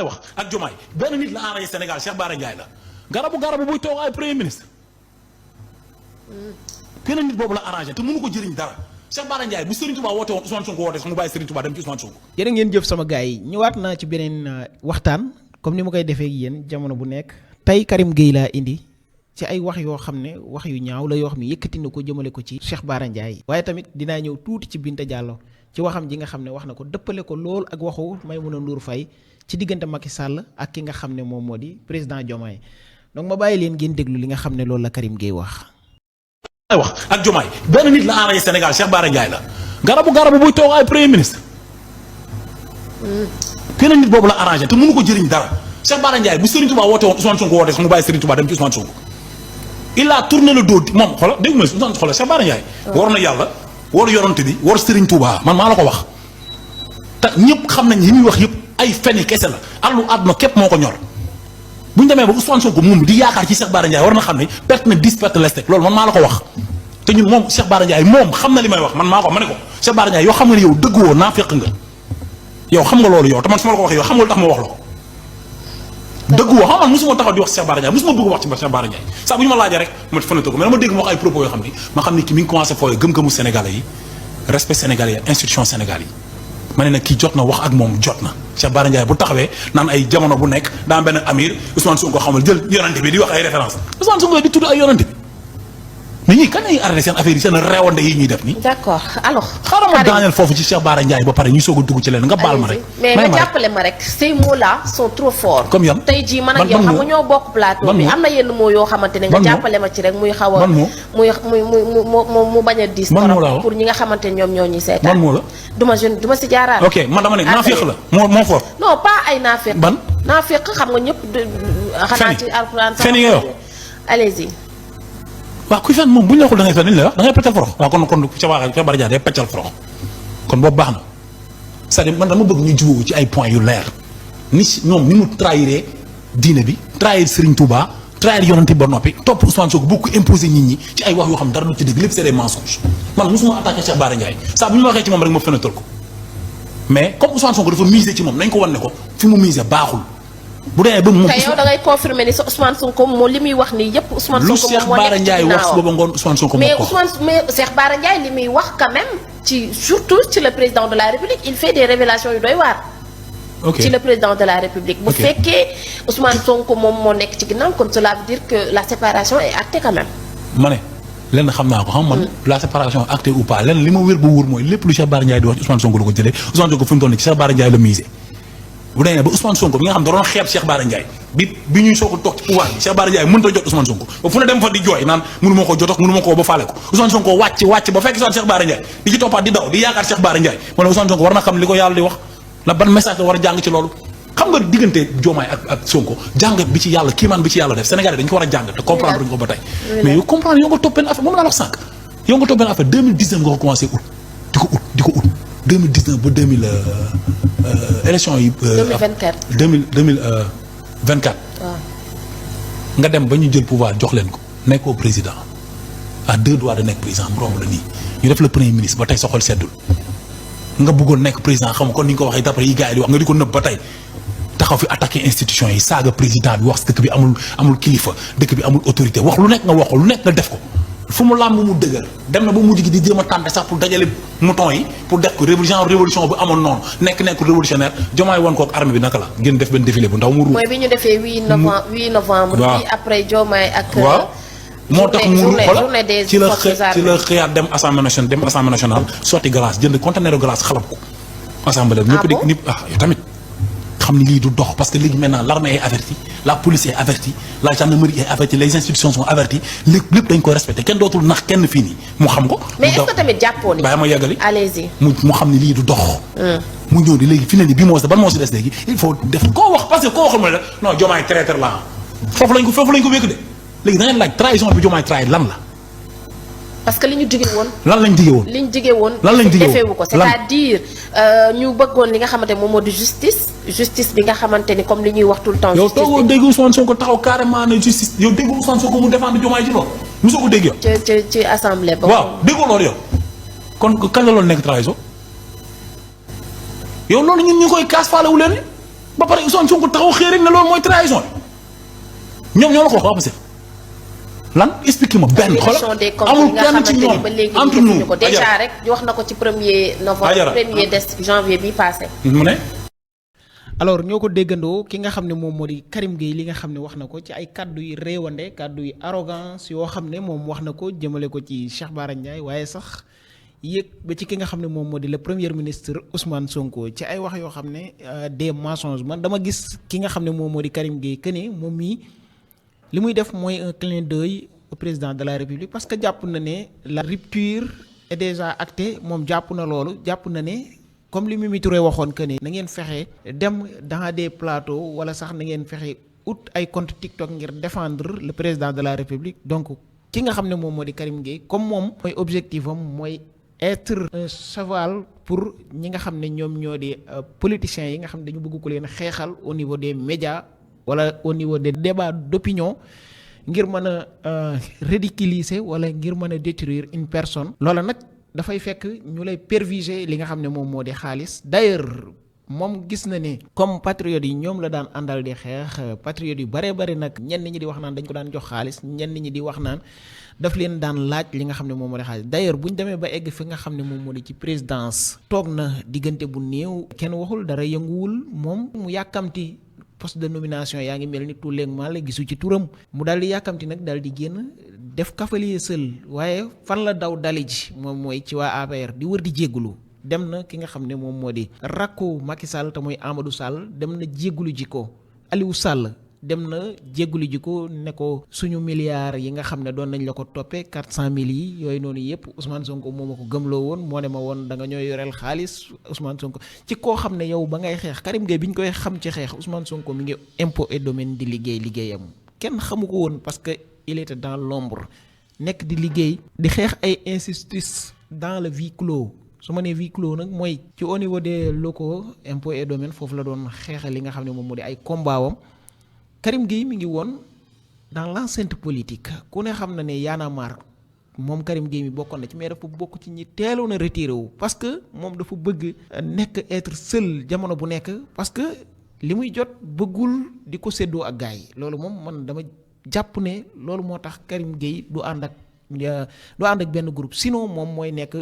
wax ak Diomaye benn nit la enrayé Sénégal Cheikh Bara Ndiaye la garabu buy toog ay premier ministre benn nit boobu la arrangé te mënu ko jëriñ dara Cheikh Bara Ndiaye bu Serigne Touba woote woon Ousmane Sonko woote sax mu bàyyi Serigne Touba dem ci Ousmane Sonko. jërë ngeen jëf sama gars yi ñëwaat naa ci beneen waxtaan comme ni ma koy defee ak yéen jamono bu nekk tey Karim Gueye laa indi ci ay wax yoo xam ne wax yu ñaaw la yoo xam ne yëkkati na ko jëmale ko ci Cheikh Bara Ndiaye waaye tamit dinaa ñëw tuuti ci Binta Diallo ci waxam ji nga xam ne wax na ko dëppale ko lool ak waxu Maïmouna Ndour Faye ci diggante Macky Sall ak ki nga xam ne moom moo di président Diomaye donc ma bàyyi leen ngeen déglu li nga xam ne loolu la Karim Gueye wax. wax ak Diomaye benn nit la enrayé Sénégal Cheikh Bara Ndiaye la garabu buy toog ay premier ministre benn nit boobu la arrangé te mënu ko jëriñ dara Cheikh Bara Ndiaye bu Serigne Touba woote woon Ousmane Sonko woote sax mu bàyyi Serigne Touba dem ci Ousmane Sonko il a tourné le dos moom xoolal dégg nga Ousmane xoolal Cheikh Bara Ndiaye war na yàlla war yoronte bi war Serigne Touba man maa la ko wax te ñëpp xam nañ yi muy wax yëpp ay feni kese la àllu àdduna képp moo ko ñor bu ñu demee ba Ousmane Sonko moom di yaakaar ci Cheikh Bara Ndiaye war na xam ne perte na 10 perte lestek loolu man maa la ko wax te ñun moom Cheikh Bara Ndiaye moom xam na li may wax man maa ko ma ne ko Cheikh Bara Ndiaye yoo xam nga ne yow dëgguwoo naa fekk nga yow xam nga loolu yow te man su ma la ko waxee yow xam nga lu tax ma wax la ko dëgguwoo xam man mosuma taxaw di wax Cheikh Bara Ndiaye mosuma bëgg wax ci Cheikh Bara Ndiaye saa bu ñu ma laajee rek ma fënatoo ko mais dama dégg ma wax ay propos yoo xam ni ma xam ni ki mi ngi commencé fooyee gëm-gëmu Sénégalais yi respect Sénégalais yi institution Sénégal yi ma ne nag kii jot na wax ak moom jot na Cheikh Bara Ndiaye bu taxawee naan ay jamono bu nekk daa benn amir Ousmane Sonko xamal jël yonante bi di wax ay référence Ousmane Sonko di tudd ay yonante bi mais ñii kan ay arrêté seen affaire yi seen réewande yi ñuy def nii. d'accord alors. xaaral ma daaneel foofu ci Cheikh Bara Ndiaye ba pare ñu soog a dugg ci leen nga baal ma rek. mais nga jàppale ma rek ces mots là sont trop forts. comme yan tey jii man ak yow xam nga ñoo bokk plateau bi am na yenn mots yoo xamante ne nga jàppale ma ci rek muy xaw a mu bañ a diis trop pour ñi nga xamante ne ñoom ñoo ñuy seetaan. man moo la duma si jaaraat. ok man dama ne naafeq la moo fort. non pas ay naafeq. ban naafeq xam nga ñëpp. xanaa ci alxuraan fen yi nga wax allez-y. waaw kuy fen moom bu ñu la waxul da ngay fen li ñu lay wax da ngay peccal forox waaw kon Cheikh Bara Ndiaye day peccal forox kon boobu baax na c'est-à-dire man dama bëgg ñu jubóo ci ay points yu leer ni ñoom ni mu trahiré diine bi trahir Serigne Touba trahir yonante ba noppi topp Ousmane Sonko boo ko imposé nit ñi ci ay wax yoo xam dara du ci dëgg lépp c'est des mensonges man mosuma attaqué Cheikh Bara Ndiaye saa bu ñu ma waxee ci moom rek ma fenatal ko mais comme Ousmane Sonko dafa miser ci moom nañ ko wan ne ko fi mu miser baaxul. bu dee ba moom te yow da ngay confirmer ni sa Ousmane Sonko moom li muy wax nii yëpp Ousmane Sonko lu Cheikh Bara Ndiaye wax si booba ngoon Ousmane Sonko mais Cheikh Bara Ndiaye li muy wax quand même ci surtout ci le président de la République il fait des révélations yu doy waar. ci le président de la République. bu fekkee Ousmane Sonko moom moo nekk ci ginnaaw kon cela veut dire que la séparation est actée quand même. ma ne lenn xam naa ko xam man la séparation actée ou pas lenn li ma wér ba wóor mooy lépp lu Cheikh Bara Ndiaye di wax ci Ousmane Sonko la ko jëlee Ousmane Sonko fu mu toll nii ci Cheikh Bara Ndiaye la misé. bu demee ba Ousmane Sonko bi nga xam da doon xeeb Cheikh Bara Ndiaye bi ñuy soog a toog ci pouvoir bi Cheikh Bara Ndiaye mënut a jot Ousmane Sonko ba fu ne dem fa di jooy naan mënu ma koo jot ak mënu ma koo ba faale ko Ousmane Sonko wàcc ba fekk si Cheikh Bara Ndiaye di ci toppaat di daw di yaakaar Cheikh Bara Ndiaye ma ne Ousmane Sonko war na xam li ko yàlla di wax la ban message la war a jàng ci loolu xam nga diggante Diomaye ak Sonko jàngat bi ci yàlla kiimaan bi ci yàlla def Sénégal dañ ko war a jàng te comprendre ñu ko ba tey mais yow comprendre yow nga topp benn affaire moom laa wax sànq yow nga topp benn affaire 2019 nga ko commencé ut di ko ut 2019 ba 2000 élection yi. 2024 2024. waaw. nga dem ba ñu jël pouvoir jox leen ko nekkoo président à 2 doigts de nekk président mu romb la nii ñu def le premier ministre ba tey sa xol seddul nga bëggoon nekk président xam nga kon ni nga ko waxee d'après yi gars yi di wax nga di ko nëbb ba tey taxaw fi attaqué institution yi saaga président bi wax dëkk bi amul kilifa dëkk bi amul autorité wax lu nekk nga wax ko lu nekk nga def ko. fu mu làmb mu dëgër dem na ba mujj gi di jéem a tànte sax pour dajale mouton yi pour def ko révolution bu amoon noonu nekk révolutionnaire Diomaye woon ko ak armée bi naka la ngeen def benn défilé bu ndaw mu. mooy bi ñu defee 8 novembre. bi après Diomaye ak. waaw moo tax mu journée des forces armées ci la xëyaat dem assemblée nationale sotti glace jënd conteneur glace xalab ko. assemblée ñëpp di nit yow tamit xam ni lii du dox parce que léegi maintenant l'armée est avertie la police est avertie la gendarmerie est avertie les institutions sont averties lépp dañ ko respecté kenn dootul nax kenn fii nii mu xam ko. mais est-ce que tamit jàppoo ni. bàyyi ma yeggali. allez-y. mu xam ni lii du dox. mu ñëw di léegi fi ne nii bii moo si des léegi il faut def koo wax parce que koo waxal ma ne la non Diomaye traître la foofu lañ ko wékk de léegi da ngeen laaj trahison bi Diomaye trahir lan la. parce que li ñu digee woon. lan lañ digee woon. li ñu digee woon. lan lañ digee woon defewu ko c'est-à-dire ñu bëggoon li nga xamante moom moo di justice bi nga xamante ni comme li ñuy wax tout le temps. yow toogoo dégg Ousmane Sonko taxaw carrément ne justice yow dégg Ousmane Sonko mu défendre Diomaye ci loolu mosoo ko dégg yow. ci assemblée ba. waaw déggoo loolu yow kon kañ la loolu nekk trahison yow loolu ñun ñu koy kaas faale wu leen ba pare Ousmane Sonko taxaw xëy rek ne loolu mooy trahison ñoom ñoo la ko wax waa Pastef lan expliqué ma benn xoolal amul kenn ci ñoom entre nous ko déjà rek wax na ko ci 1er novembre 1er janvier bi passé mu ne alors ñoo ko déggandoo ki nga xam ne moom moo di Karim Gueye li nga xam ne wax na ko ci ay kaddu yu réewande kaddu yu arrogance yoo xam ne moom wax na ko jëmale ko ci Cheikh Bara Ndiaye waaye sax yëg ba ci ki nga xam ne moom moo di le premier ministre Ousmane Sonko ci ay wax yoo xam ne des mensonges man dama gis ki nga xam ne moom moo di Karim Gueye que ne moom mii li muy def mooy un clin d'œil au président de la République parce que jàpp na ne la rupture est déjà actée moom jàpp na loolu jàpp na ne comme li Mimi Touré waxoon que ne na ngeen fexe dem dans des plateaux wala sax na ngeen fexe ut ay compte TikTok ngir défendre le président de la République donc ki nga xam ne moom moo di Karim Gueye comme moom mooy objectif am mooy être un cheval pour ñi nga xam ne ñoom ñoo di politiciens yi nga xam ne dañu bëgg ko leen xeexal au niveau des médias wala au niveau des débats d'opinion ngir mën a ridiculiser wala ngir mën a détruire une personne loola nag dafay fekk ñu lay perviser li nga xam ne moom moo di xaalis d'ailleurs moom gis na ne comme patriotes yi ñoom la daan àndal di xeex patriotes yu bare bare nag ñenn ñi di wax naan dañ ko daan jox xaalis ñenn ñi di wax naan daf leen daan laaj li nga xam ne moom moo di xaalis d'ailleurs bu ñu demee ba egg fi nga xam ne moom moo di ci présidence toog na diggante bu néew kenn waxul dara yënguwul moom mu yàkkamti poste de nomination yaa ngi mel ni tout léegment la gisu ci turam mu daal di yàkkamti nag daal di génn def cavalier seul waaye fan la daw dali ji moom mooy ci waa APR di wër di jéggulu dem na ki nga xam ne moom moo di rakku Macky Sall te mooy Amadou Sall dem na jéggulu ji ko Aliou Sall dem na jéggulu ji ko ne ko suñu milliards yi nga xam ne doon nañ la ko toppee 400 000 yi yooyu noonu yëpp Ousmane Sonko moo ma ko gëmloo woon moo ne ma woon da nga ñoo yoreel xaalis Ousmane Sonko ci koo xam ne yow ba ngay xeex Karim Gueye bi ñu koy xam ci xeex Ousmane Sonko mi ngi impôt et domaine di liggéeyam kenn xamu ko woon parce que il était dans l'ombre nekk di liggéey di xeex ay injustice dans le huis clos su ma nee huis clos nag mooy ci au niveau des locaux impôt et domaine foofu la doon xeexal li nga xam ne moom moo di ay combat wam Karim Gueye mi ngi woon dans l'enceinte politique ku ne xam na ne Y'en a marre moom Karim Gueye mi bokkoon na ci mais dafa bokk ci ñi teeloon a retiré wu parce que moom dafa bëgg nekk être seul jamono bu nekk parce que li muy jot bëggul di ko séddoo ak gars yi loolu moom man dama jàpp ne loolu moo tax Karim Gueye du ànd ak benn groupe sinon moom mooy nekk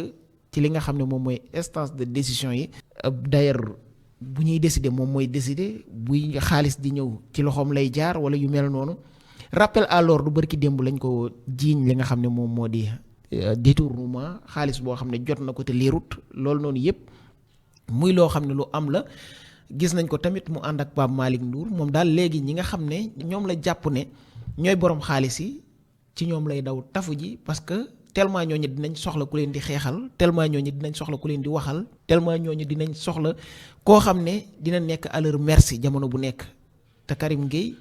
ci li nga xam ne moom mooy instance de décision yi d'ailleurs bu ñuy décider moom mooy décider buy xaalis di ñëw ci loxoom lay jaar wala yu mel noonu rappel à l'ordre bërki démb lañ ko jiiñ li nga xam ne moom moo di détournement xaalis boo xam ne jot na ko te leerut loolu noonu yëpp muy loo xam ne lu am la gis nañ ko tamit mu ànd ak Pape Malick Ndour moom daal léegi ñi nga xam ne ñoom la jàpp ne ñooy borom xaalis yi ci ñoom lay daw tafu ji parce que tellement ñooñu dinañ soxla ku leen di xeexal tellement ñooñu dinañ soxla ku leen di waxal tellement ñooñu dinañ soxla koo xam ne dina nekk à leur merci jamono bu nekk te Karim Gueye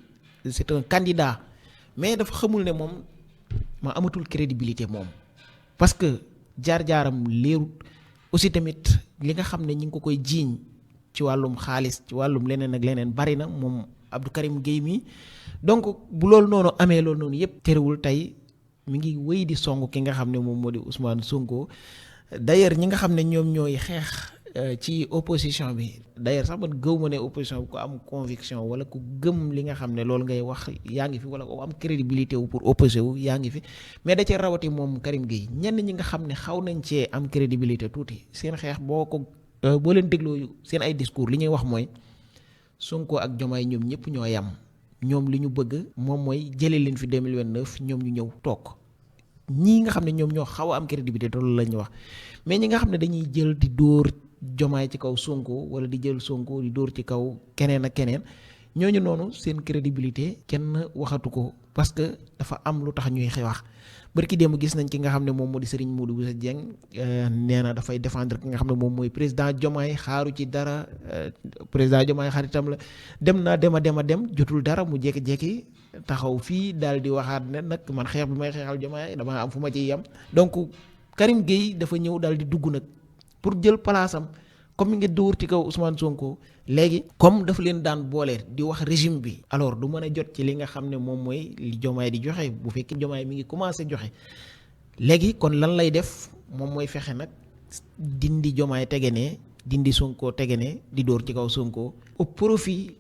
c'est un candidat mais dafa xamul ne moom ma amatul crédibilité moom parce que jaar-jaaram leerut aussi tamit li nga xam ne ñi ngi ko koy jiiñ ci wàllum xaalis ci wàllum leneen ak leneen bari na moom Abdou Karim Gueye mi donc bu loolu noonu amee loolu noonu yëpp terewul tey mi ngi wéy di song ki nga xam ne moom moo di Ousmane Sonko d'ailleurs ñi nga xam ne ñoom ñooy xeex ci opposition bi d'ailleurs sax man gëw ma ne opposition bi ko am conviction wala ku gëm li nga xam ne loolu ngay wax yaa ngi fi wala ko am crédibilité wu pour opposer wu yaa ngi fi mais da cee rawati moom Karim Gueye ñenn ñi nga xam ne xaw nañ cee am crédibilité tuuti seen xeex boo leen dégloo seen ay discours li ñuy wax mooy Sonko ak Diomaye ñoom ñëpp ñoo yam ñoom li ñu bëgg moom mooy jëlee leen fi 2029 ñoom ñu ñëw toog ñii nga xam ne ñoom ñoo xaw a am crédibilité loolu la ñu wax mais ñi nga xam ne dañuy jël di dóor Diomaye ci kaw Sonko wala di jël Sonko di dóor ci kaw keneen ak keneen ñooñu noonu seen crédibilité kenn waxatu ko parce que dafa am lu tax ñuy wax barki démb gis nañ ki nga xam ne moom moo di Serigne Modou Bousso Dieng nee na dafay défendre ki nga xam ne moom mooy président Diomaye xaaru ci dara président Diomaye xaritam la dem na dem jotul dara mu jékki-jékki taxaw fii daal di waxaat ne nag man xeex bi may xeexal Diomaye dama am fu ma ciy yem donc Karim Gueye dafa ñëw daal di dugg nag pour jël place am comme mi ngi dóor ci kaw Ousmane Sonko léegi comme dafa leen daan boole di wax régime bi alors du mën a jot ci li nga xam ne moom mooy li Diomaye di joxe bu fekkee Diomaye mi ngi commencé joxe léegi kon lan lay def moom mooy fexe nag dindi Diomaye tege ne dindi Sonko tege ne di dóor ci kaw Sonko au profit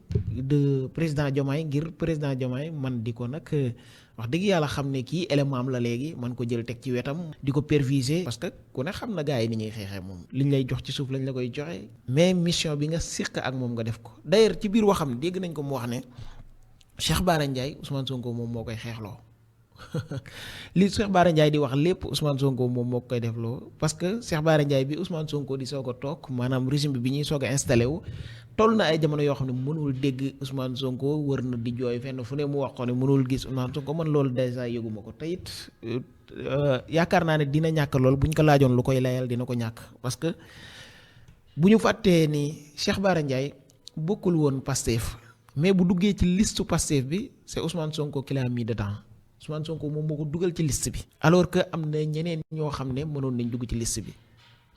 de président Diomaye ngir président Diomaye man di ko nag wax dëgg yàlla xam ne kii élément am la léegi man ko jël teg ci wetam di ko perviser parce que ku ne xam na gars yi ni ñuy xeexee moom liñ lay jox ci suuf lañ la koy joxe mais mission bi nga siq ak moom nga def ko d'ailleurs ci biir waxam dégg nañ ko mu wax ne Cheikh Bara Ndiaye Ousmane Sonko moom moo koy xeexloo li Cheikh Bara Ndiaye di wax lépp Ousmane Sonko moom moo koy defloo parce que Cheikh Bara Ndiaye bi Ousmane Sonko di soog a toog maanaam régime bi ñuy soog a installé wu toll na ay jamono yoo xam ne mënul dégg Ousmane Sonko wër na di jooy fenn fu ne mu wax ko ne mënul gis Ousmane Sonko man loolu dèjà yëguma ko te it yaakaar naa ne dina ñàkk lool bu ñu ko laajoon lu koy layal dina ko ñàkk parce que bu ñu fàttee ni Cheikh Bara Ndiaye bokkul woon Pastef mais bu duggee ci liste Pastef bi c'est Ousmane Sonko qui l'a mis dedans Ousmane Sonko moom moo ko dugal ci liste bi alors que am na ñeneen ñoo xam ne mënoon nañ dugg ci liste bi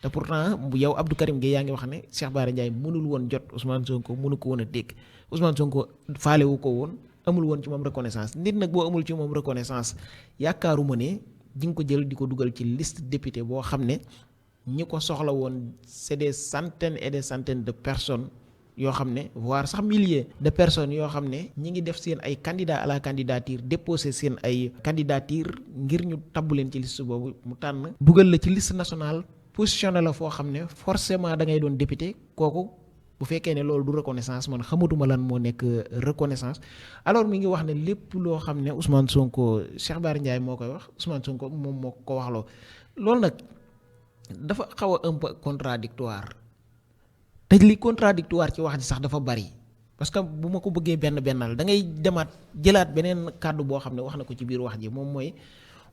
te pourtant yow Abdou Karim Gueye yaa ngi wax ne Cheikh Bara Ndiaye mënul woon jot Ousmane Sonko mënu ko woon a dégg Ousmane Sonko faalewu ko woon amul woon ci moom reconnaissance nit nag boo amul ci moom reconnaissance yaakaaruma ne di nga ko jël di ko dugal ci liste député boo xam ne ñi ko soxla woon c'est des centaines et des centaines de personnes yoo xam ne voire sax milliers de personnes yoo xam ne ñi ngi def seen ay candidats à la candidature déposer seen ay candidature ngir ñu tabbu leen ci liste boobu mu tànn dugal la ci liste nationale positionné la foo xam ne forcément da ngay doon député kooku bu fekkee ne loolu du reconnaissance man xamatuma lan moo nekk reconnaissance alors mi ngi wax ne lépp loo xam ne Ousmane Sonko Cheikh Bara Ndiaye moo koy wax Ousmane Sonko moom moo ko waxloo loolu nag dafa xaw a un peu contradictoire te li contradictoire ci wax ji sax dafa bari parce que bu ma ko bëggee bennal da ngay demaat jëlaat beneen kàddu boo xam ne wax na ko ci biir wax ji moom mooy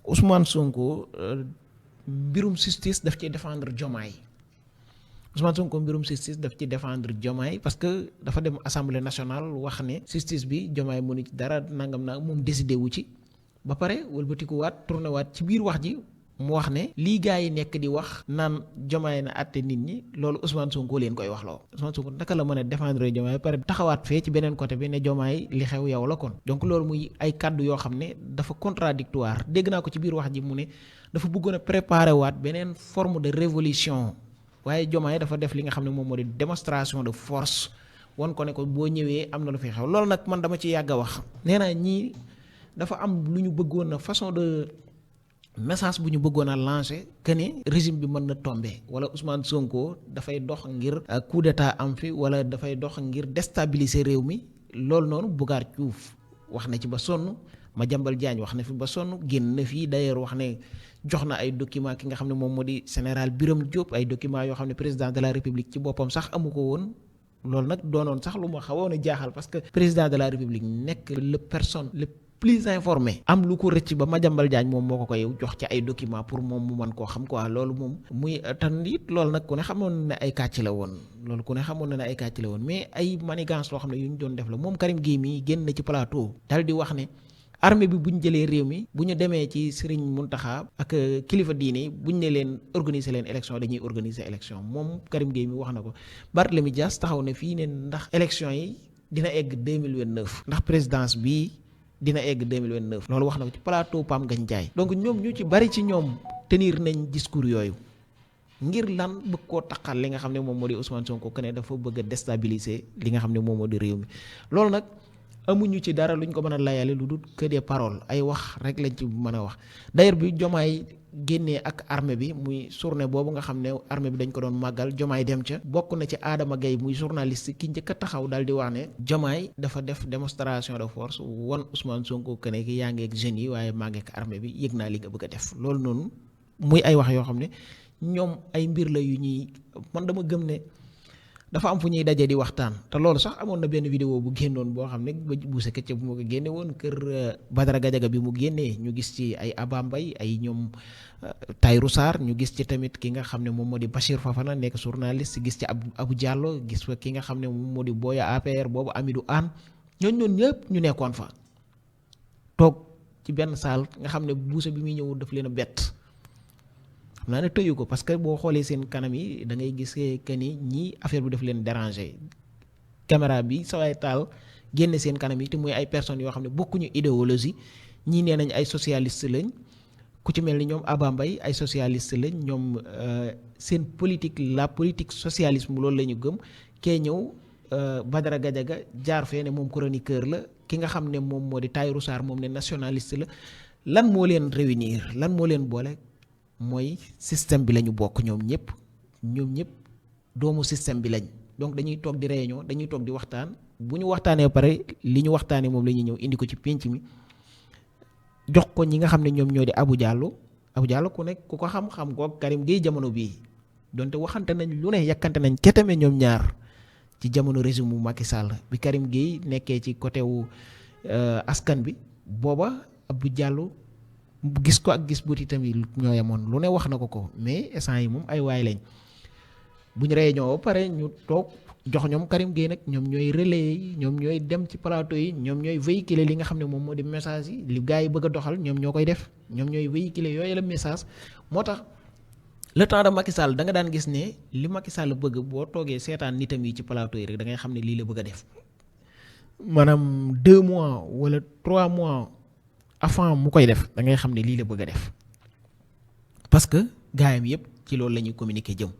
Ousmane Sonko mbirum justice daf ci défendre Diomaye Ousmane Sonko mbirum justice daf ci défendre Diomaye parce que dafa dem assemblée nationale wax ne justice bi Diomaye mënu ci dara nangam naa moom décidé wu ci ba pare wëlbatikuwaat tourné waat ci biir wax ji mu wax ne lii gars yi nekk di wax naan Diomaye na àtte nit ñi loolu Ousmane Sonko leen koy wax loo Ousmane Sonko naka la mën a défendre Diomaye pare taxawaat fee ci beneen côté bi ne Diomaye li xew yow la kon donc loolu muy ay kàddu yoo xam ne dafa contradictoire dégg naa ko ci biir wax ji mu ne dafa bëggoon a préparer waat beneen forme de révolution waaye Diomaye dafa def li nga xam ne moom moo di démonstration de force won ko ne ko boo ñëwee am na lu fi xew loolu nag man dama ci yàgg a wax nee naa ñii dafa am lu ñu bëggoon a façon de message bu ñu bëggoon a lancer que ne régime bi mën na tomber wala Ousmane Sonko dafay dox ngir coup d'état am fi wala dafay dox ngir déstabiliser réew mi loolu noonu Bougar Diouf wax na ci ba sonn Madiambal Diagne wax na fi ba sonn génn na fii d'ailleurs wax ne jox na ay documents ki nga xam ne moom moo di général Birame Diop ay documents yoo xam ne président de la république ci boppam sax amu ko woon loolu nag doonoon sax lu ma xawoon a jaaxal parce que président de la république nekk le personne le plus informé am lu ko rëcc ba Madiambal Diagne moom moo ko koy jox ci ay documents pour moom mu mën koo xam quoi loolu moom muy tan it loolu nag ku ne xamoon ne ay kàcc la woon loolu ku ne xamoon na ne ay kàcc la woon mais ay manigance loo xam ne yu ñu doon def la moom Karim Gueye mi génn na ci plateau dal di wax ne armée bi bu ñu jëlee réew mi bu ñu demee ci Serigne Mountakha ak kilifa diine bu ñu ne leen organiser leen élection dañuy organiser élection moom Karim Gueye mi wax na ko Barthélémy Dias taxaw ne fii ne ndax élection yi dina egg 2029 ndax présidence bii dina egg 2029 loolu wax na ko ci plateau Pam Ngagne Ndiaye donc ñoom ñu ci bari ci ñoom tenir nañ discours yooyu ngir lan bëgg koo taqal li nga xam ne moom moo di Ousmane Sonko que ne dafa bëgg a déstabiliser li nga xam ne moom moo di réew mi loolu nag amuñu ci dara luñ ko mën a layale lu dul que des paroles ay wax rek lañ ci mën a wax d'ailleurs bi Diomaye génnee ak armée bi muy journée boobu nga xam ne armée bi dañ ko doon màggal Diomaye dem ca bokk na ci Adama Gaye muy journaliste ki njëkk a taxaw daal di wax ne Diomaye dafa def démonstration de force won Ousmane Sonko que ne ki yaa ngi ak jeunes yi waaye maa ngi ak armée bi yëg naa li nga bëgg a def loolu noonu muy ay wax yoo xam ne ñoom ay mbir la yu ñuy man dama gëm ne dafa am fu ñuy daje di waxtaan te loolu sax amoon na benn vidéo bu génnoon boo xam ne bu sa këccëg bu ma ko génne woon kër Badara Gadiaga bi mu génnee ñu gis ci ay Aba Mbaye ay ñoom Tahirou Sarr ñu gis ci tamit ki nga xam ne moom moo di Bachir Fafana nekk journaliste gis ci Abou Diallo gis fa ki nga xam ne moom moo di Boya APR boobu Amidou Anne ñooñu ñëpp ñu nekkoon fa toog ci benn salle nga xam ne buusa bi muy ñëw daf leen a bett xam naa ne tëyu ko parce que boo xoolee seen kanam yi da ngay gis que ni ñii affaire bi daf leen déranger caméra bi saway taal génne seen kanam yi te muy ay personnes yoo xam ne bokkuñu idéologie ñii nee nañ ay socialiste lañ ku ci mel ni ñoom Aba Mbaye ay socialiste lañ ñoom seen politique la politique socialisme loolu la ñu gëm. kee ñëw Badara Gadiaga jaar fee ne moom chroniqueur la ki nga xam ne moom moo di Tahirou Sarr moom ne nationaliste la lan moo leen réunir lan moo leen boole mooy système bi la ñu bokk ñoom ñëpp doomu système bi lañ donc dañuy toog di réunion dañuy toog di waxtaan bu ñu waxtaanee pare li ñu waxtaanee moom la ñuy ñëw indi ko ci pénc mi jox ko ñi nga xam ne ñoom ñoo di Abou Diallo ku nekk ku ko xam-xam ko Karim Gueye jamono bii donte waxante nañ lu ne yàkkante nañ ketame ñoom ñaar ci jamono régime mu Macky Sall bi Karim Gueye nekkee ci côté wu askan bi booba Abou Diallo gis ko ak gis buti tamit ñoo yemoon lu ne wax na ko mais instant yi moom ay waay lañ bu ñu réunion ba pare ñu toog jox ñoom Karim Gueye nag ñoom ñooy relais yi ñoom ñooy dem ci plateau yi ñoom ñooy véhiculer li nga xam ne moom moo di message yi li gars yi bëgg a doxal ñoom ñoo koy def ñoom ñooy véhiculer yooyu la message moo tax le temps de Macky Sall da nga daan gis ne li Macky Sall bëgg boo toogee seetaan nitam yi ci plateau yi rek da ngay xam ne lii la bëgg a def maanaam 2 mois wala 3 mois avant mu koy def da ngay xam ne lii la bëgg a def parce que gaayam yëpp ci loolu la ñuy communiquer jëm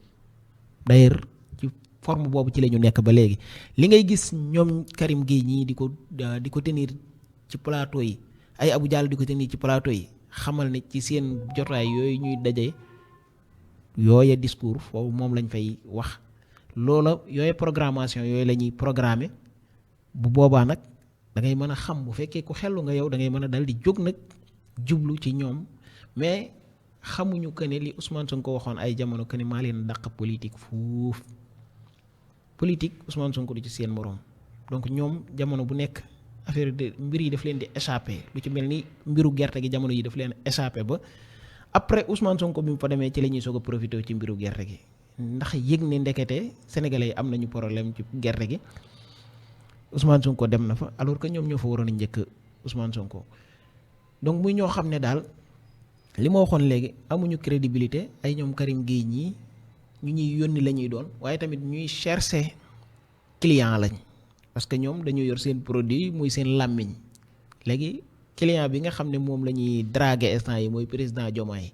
d'ailleurs ci forme boobu ci la ñu nekk ba léegi li ngay gis ñoom Karim Gueye ñii di ko tenir ci plateau yi ay Abou Diallo di ko tenir ci plateau yi xamal ne ci seen jotaay yooyu ñuy daje yooye discours foofu moom lañ fay wax loola yooye programmation yooyu la ñuy programmer bu boobaa nag da ngay mën a xam bu fekkee ku xellu nga yow da ngay mën a dal di jóg nag jublu ci ñoom mais xamuñu que ne li Ousmane Sonko waxoon ay jamono que ne maa leen dàq politique fuuf politique Ousmane Sonko du ci seen morom donc ñoom jamono bu nekk affaire de mbir yi daf leen di échappé lu ci mel ni mbiru gerte gi jamono yi daf leen échappé ba après Ousmane Sonko bi mu fa demee ci la ñuy soog a profité ci mbiru gerte gi ndax yëg ne ndekete sénégalais yi am nañu problème ci gerte gi Ousmane Sonko dem na fa alors que ñoom ñoo fa waroon a njëkk Ousmane Sonko donc muy ñoo xam ne daal li ma waxoon léegi amuñu crédibilité ay ñoom Karim Gueye ñii ñu ñuy yónni la ñuy doon waaye tamit ñuy chercher client lañ parce que ñoom dañoo yor seen produit muy seen làmmiñ léegi client bi nga xam ne moom la ñuy draguer instant yi mooy président Diomaye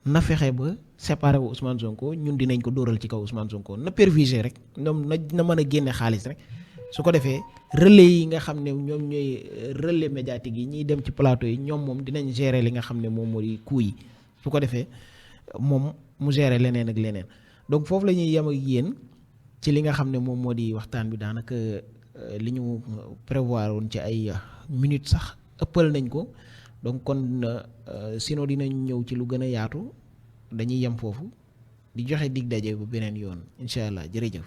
na fexe ba séparé wu Ousmane Sonko ñun dinañ ko dóoral ci kaw Ousmane Sonko na perviser rek ñoom na mën a génne xaalis rek su ko defee relais yi nga xam ne ñoom ñooy relais médiatique yi ñiy dem ci plateau yi ñoom moom dinañ gérer li nga xam ne moom moo di coût yi su ko defee moom mu gérer leneen ak leneen donc foofu la ñuy yem ak yéen ci li nga xam ne moom moo di waxtaan bi daanaka li ñu prévoir woon ci ay minutes sax ëppal nañ ko donc kon sinon dinañ ñëw ci lu gën a yaatu dañuy yem foofu di joxe dig daje bu beneen yoon incha allah jërëjëf.